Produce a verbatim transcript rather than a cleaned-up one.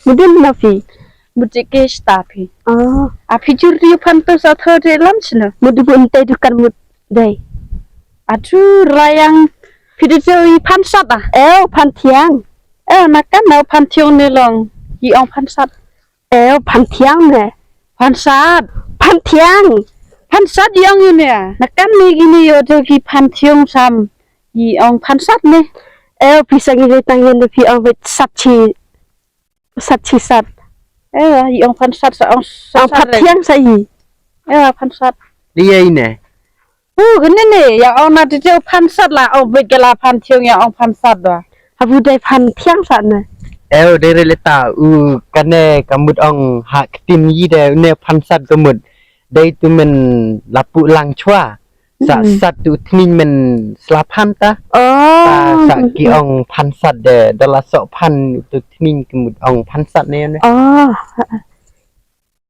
Mudin na phi. Mut te ke sta phi. Oh. A phi jur ri phan to sa tho de lam sino. Mut bu ente dukan mut dei. Atu rayang phi de i phan sat a. Eu phan thiang. Eu na kan na phan thiang ne long. I ong phan sat. Eu phan thiang ne. Phan sat. Phan thiang. Phan sat i ong yu ne. Na kan ne gi ne yo to ki phan thiang sam. I ong phan sat ne. Eu phi sang i tang yen de phi ong bet sat chi. Sat chi sat. Eh, i ong phan sat sa ong sa Ang phat thiang sa i. Eh, phan sat. Dia ine. Uh, kene ne, ya ong na tete phan sat la ong bet kala phan thiang ya ong phan sat da. Habu dai phan thiang sat ne. Eu dai re leta u kane kamut ong ha ktin yi de ne phan sat kamut. Dai tu men lapu lang chua. Sa sat tu thning men sla phan ta. Oh. Ta sa ki ong phan sat de dala sok phan tu thning ki mut ong phan sat ne ne. Oh.